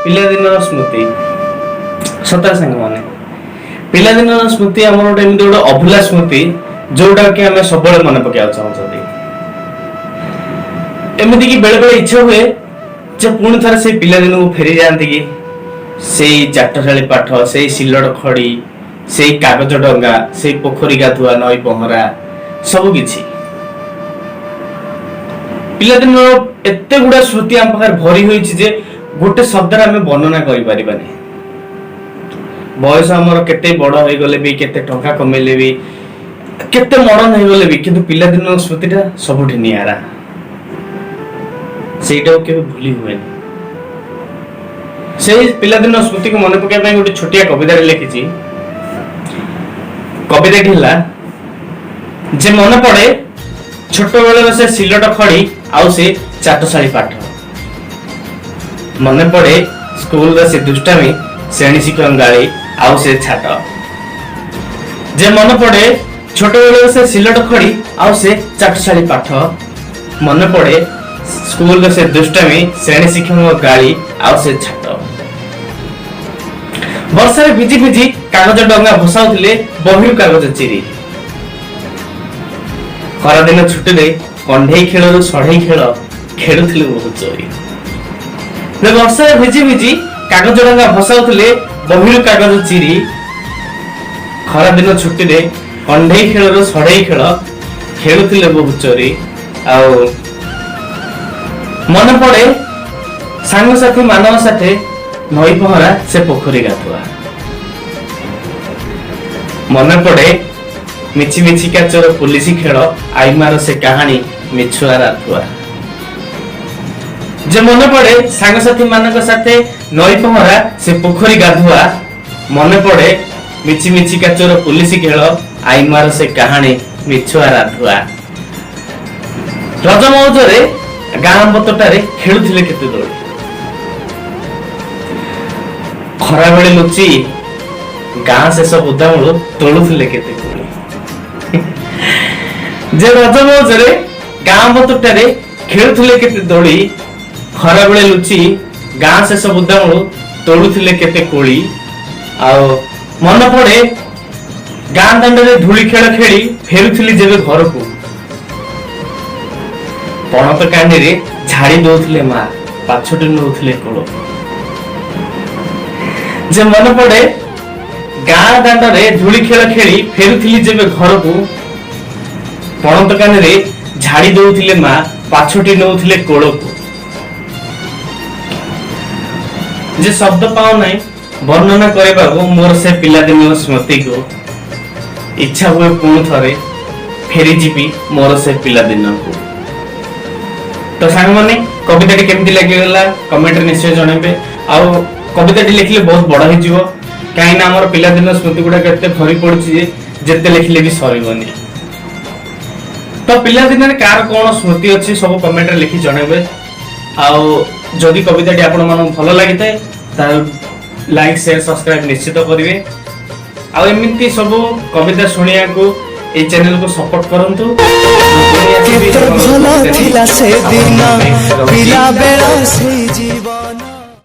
ପିଲାଦିନର ସ୍ମୃତି। ସତରେ ସାଙ୍ଗମାନେ, ପିଲାଦିନର ସ୍ମୃତି ଆମର ଗୋଟେ ଏମିତି ଗୋଟେ ଅଭୁଲା ସ୍ମୃତି, ଯୋଉଟା କି ଆମେ ସବୁବେଳେ ମନେ ପକେଇବାକୁ ଚାହୁଁଛନ୍ତି। ଏମିତି କି ବେଳେ ବେଳେ ଇଚ୍ଛା ହୁଏ ଯେ ପୁଣି ଥରେ ସେଇ ପିଲାଦିନକୁ ଫେରି ଯାଆନ୍ତି କି, ସେଇ ଚାଟଶାଳୀ ପାଠ, ସେଇ ସିଲଟ ଖଡି, ସେଇ କାଗଜ ଡଙ୍ଗା, ସେଇ ପୋଖରୀ ଗାଧୁଆ, ନଈ ପହଁରା, ସବୁ କିଛି। ପିଲାଦିନର ଏତେ ଗୁଡା ସ୍ମୃତି ଆମ ପାଖରେ ଭରି ହୋଇଛି ଯେ ଗୋଟେ ଶବ୍ଦରେ ଆମେ ବର୍ଣ୍ଣନା କରିପାରିବାନି। ବୟସ ଆମର କେତେ ବଡ ହେଇଗଲେ ବି, କେତେ ଟଙ୍କା କମେଇଲେ ବି, କେତେ ମଡର୍ନ ହେଇଗଲେ ବି, କିନ୍ତୁ ପିଲାଦିନର ସ୍ମୃତିଟା ସବୁଠି ନିଆରା। ସେଇଟାକୁ କେବେ ଭୁଲି ହୁଏନି। ସେଇ ପିଲାଦିନର ସ୍ମୃତିକୁ ମନେ ପକେଇବା ପାଇଁ ଗୋଟେ ଛୋଟିଆ କବିତାଟେ ଲେଖିଛି। କବିତାଟି ହେଲା ଯେ, ମନେ ପଡେ ଛୋଟବେଳର ସେ ସିଲଟ ଖଡି ଆଉ ସେ ଚାଟଶାଳୀ ପାଠ। ମନେ ପଡେ ସ୍କୁଲର ସେ ଦୁଷ୍ଟାମି, ଶ୍ରେଣୀ ଶିକ୍ଷକ ଗାଳି ଆଉ ସେ ଛାଟ। ଯେ ମନେ ପଡେ ଛୋଟବେଳର ସେ ସିଲଟ ଖଡି ଆଉ ସେ ଚାଟଶାଳୀ ପାଠ। ମନେ ପଡେ ସ୍କୁଲର ସେ ଦୁଷ୍ଟାମି, ଶ୍ରେଣୀ ଶିକ୍ଷକଙ୍କ ଗାଳି ଆଉ ସେ ଛାଟ। ବର୍ଷାରେ ଭିଜି ଭିଜି କାଗଜ ଡଙ୍ଗା ଭସାଉଥିଲେ ବହିରୁ କାଗଜ ଚିରି। ଖରାଦିନ ଛୁଟିରେ କଣ୍ଢେଇ ଖେଳରୁ ଷଢେଇ ଖେଳ ଖେଳୁଥିଲେ ବହୁତ ଚୋରି। ବର୍ଷାରେ ଭିଜି ଭିଜି କାଗଜ ଡଙ୍ଗା ଭସାଉଥିଲେ ବହିରୁ କାଗଜ ଚିରି। ଖରାଦିନ ଛୁଟିରେ କଣ୍ଢେଇ ଖେଳରୁ ଷଢେଇ ଖେଳ ଖେଳୁଥିଲେ ବହୁତ ଚୋରି। ଆଉ ମନେ ପଡେ ସାଙ୍ଗସାଥି ମାନଙ୍କ ସାଥେ ନଈ ପହଁରା, ସେ ପୋଖରୀ ଗାଧୁଆ। ମନେ ପଡେ ମିଛି ମିଛିକା ଚୋର ପୋଲିସ ଖେଳ, ଆଇମାର ସେ କାହାଣୀ, ମିଛୁଆ ରାଧୁଆ। ଯେ ମନେ ପଡେ ସାଙ୍ଗସାଥି ମାନଙ୍କ ସାଥେ ନଈ ପହଁରା, ସେ ପୋଖରୀ ଗାଧୁଆ। ମନେ ପଡେ ମିଛି ମିଛିକା ଚୋର ପୋଲିସ ଖେଳ, ଆଇମାର ସେ କାହାଣୀ, ମିଛୁଆ ରାଧୁଆ। ରଜ ମଉଜରେ ଗାଁ ଆମ୍ବ ତୋଟାରେ ଖେଳୁଥିଲେ କେତେ ଦୋଳି। ଖରାବେଳେ ଲୁଚି ଗାଁ ଶେଷ ବୁଦାମୂଳୁ ତୋଳୁଥିଲେ କେତେ କୋଳି। ଯେ ରଜ ମଉଜରେ ଗାଁ ଆମ୍ବ ତୋଟାରେ ଖେଳୁଥିଲେ କେତେ ଦୋଳି। ଖରାବେଳେ ଲୁଚି ଗାଁ ଶେଷ ବୁଦାମୂଳୁ ତୋଳୁଥିଲେ କେତେ କୋଳି। ଆଉ ମନେ ପଡେ ଗାଁ ଦାଣ୍ଡରେ ଧୂଳି ଖେଳ ଖେଳି ଫେରୁଥିଲି ଯେବେ ଘରକୁ, ପଣତ କାନିରେ ଝାଡି ଦଉଥିଲେ ମା, ପାଛୋଟି ନଉଥିଲେ କୋଳ। ଯେ ମନେ ପଡେ ଗାଁ ଦାଣ୍ଡରେ ଧୂଳି ଖେଳ ଖେଳି ଫେରୁଥିଲି ଯେବେ ଘରକୁ, ପଣତ କାନିରେ ଝାଡି ଦଉଥିଲେ ମା, ପାଛୋଟି ନଉଥିଲେ କୋଳକୁ। ଯେ ଶବ୍ଦ ପାଉ ନାହିଁ ବର୍ଣ୍ଣନା କରିବାକୁ ମୋର ସେ ପିଲାଦିନର ସ୍ମୃତିକୁ। ଇଚ୍ଛା ହୁଏ ପୁଣି ଥରେ ଫେରିଯିବି ମୋର ସେ ପିଲାଦିନକୁ। ତ ସାଙ୍ଗମାନେ, କବିତାଟି କେମିତି ଲାଗିଗଲା କମେଣ୍ଟରେ ନିଶ୍ଚୟ ଜଣାଇବେ। ଆଉ କବିତାଟି ଲେଖିଲେ ବହୁତ ବଡ ହେଇଯିବ, କାହିଁକିନା ଆମର ପିଲାଦିନ ସ୍ମୃତି ଗୁଡାକ ଏତେ ଭରି ପଡୁଛି ଯେ ଯେତେ ଲେଖିଲେ ବି ସରିବନି। ତ ପିଲାଦିନରେ କାହାର କଣ ସ୍ମୃତି ଅଛି, ସବୁ କମେଣ୍ଟରେ ଲେଖି ଜଣାଇବେ। ଆଉ ଯଦି କବିତାଟି ଆପଣମାନଙ୍କୁ ଭଲ ଲାଗିଥାଏ, ତାହେଲେ ଲାଇକ୍, ସେୟାର, ସବସ୍କ୍ରାଇବ ନିଶ୍ଚିତ କରିବେ। ଆଉ ଏମିତି ସବୁ କବିତା ଶୁଣିବାକୁ ଏଇ ଚ୍ୟାନେଲକୁ ସପୋର୍ଟ କରନ୍ତୁ। ମୁଁ ପୁଣି ଆସିବି କେତେ ନୂଆ ଭଲ କବିତା ନେଇ ଥିଲା ସେଦିନ ଆପଣମାନଙ୍କ ପାଇଁ। ରହୁଛି। ପିଲା ବେଳ ସେଇ ଜୀବନ।